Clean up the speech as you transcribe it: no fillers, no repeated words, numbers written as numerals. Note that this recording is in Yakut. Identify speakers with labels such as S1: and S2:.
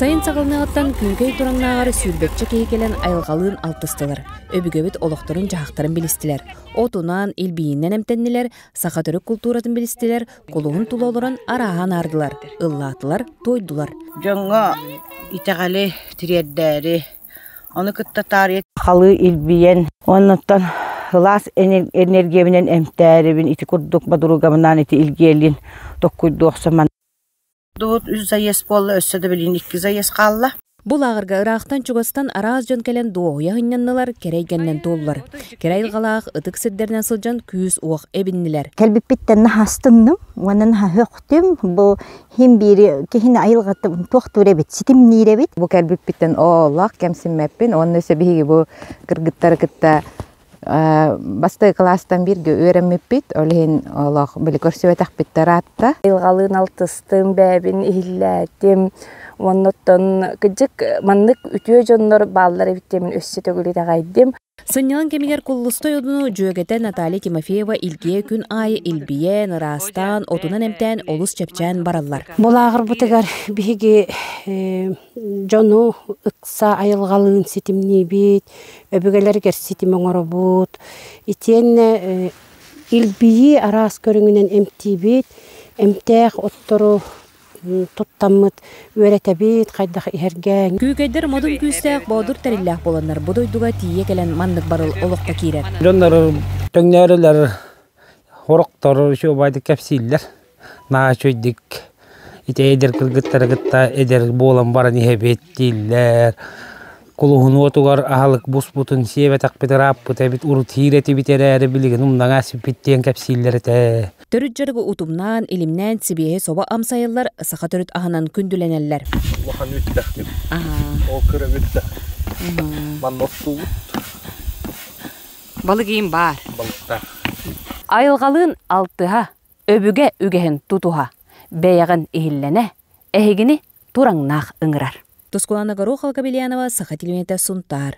S1: Сайын саҕаланыаҕыттан Күүкэй Тураҥнааҕар сүүрбэччэ киһи кэлэн айылҕалыын алтыстылар, өбүгэбит олохторун-дьаһахтарын билистилэр, отунан, илбийинэн эмтэннилэр, саха төрүт култууратын билистилэр, кулуһун тула олорон арааһы анаардылар, ыллаатылар, туойдулар.
S2: Дьоҥҥо итэҕэли тириэрдээри, ону кытта таарыйа халы илбийэн, оннуттан сылаас энергиябинэн эмтээрибин ити курдук бодуругабынаан ити илгиэлин токкуйдуохсаман Дуут үс заезд буолла, өссө да билигин икки заезд хаалла.
S1: Бу лааҕырга ыраахтан-чугастан араас дьон кэлэн дуоһуйа сынньаннылар, кэрэ эйгэннэн туоллулар. Кэрэ айылҕалаах ытык сирдэринэн сылдьан күүс-уох эбиннилэр.
S3: Кэлбиппиттэн наһаастынным уонна наһаа сөхтүм. Бу хим биири киһини айылҕатын туохтуур эбит, ситимниир эбит.
S4: Бу кэлбиппиттэн ооллоох кэмсиммэппин уонна өссө биһиги бу кыргыттары кытта Бастакы кылаастан бииргэ үөрэммиппит, ол иһин олох били көрсүбэтэхпит ыраатта.
S5: Айылҕалыын алтыстым, бэйэбин иһиллээтим. Оннуттан кырдьык маннык үтүө дьоннор бааллар эбит диэмин өссө төгүл итэҕэйдим.
S1: Сынньалаҥ кэмигэр Куллустай одуну дьүөгэтэ Наталья Тимофеева илгийэ күн аайы илбийэн, ыраастаан, отунан эмтээн олус чэпчээн бараллар.
S6: Бу лааҕырбытыгар биһиги дьону ыкса айылҕалыын ситимниибит, өбүгэлэригэр ситим оҥоробут. Итиэннэ илбийии араас көрүҥүнэн эмтиибит, эмтээх оттору туттаммыт үөрэтэбит, хайдах иһэргэ.
S1: Күүкэйдэр модун күүстээх боодур тэриллээх буоланнар бу дойдуга тиийэ кэлэн маннык барыл олоххо киирэр.
S7: Дьоннор төҥнөөрүлэр хорохтор үчүгэйдик кэпсииллэр. Наһаа үчүгэйдик ити эдэр кыргыттары кытта эдэр буолан баран иһэбит дииллэр. Кулуһун уотугар аһылык буспутун сиэбэтэхпит ырааппыт эбит, урут иир этибит эрээри билигин умнаҥа сиппит диэн кэпсииллэр этэ.
S1: Төрүт дьарыгы утумнаан, илимнээн сибиэһи собо амсайаллар, саха төрүт аһынан күндүлэнэллэр.
S8: Улахан үттэхтим. Ол кыра үттэх. Манна оттуубут.
S1: Балык иин баар.
S8: Балыктаах.
S1: Айылҕалыын алтыһа, Өбүгэ үгэһин тутуһа, бэйэҕин иһиллэнэ, эһигини тураҥнаах ыҥырар. Тускулана Горохова Кобельянова, Саха телевидениетэ Сунтаар.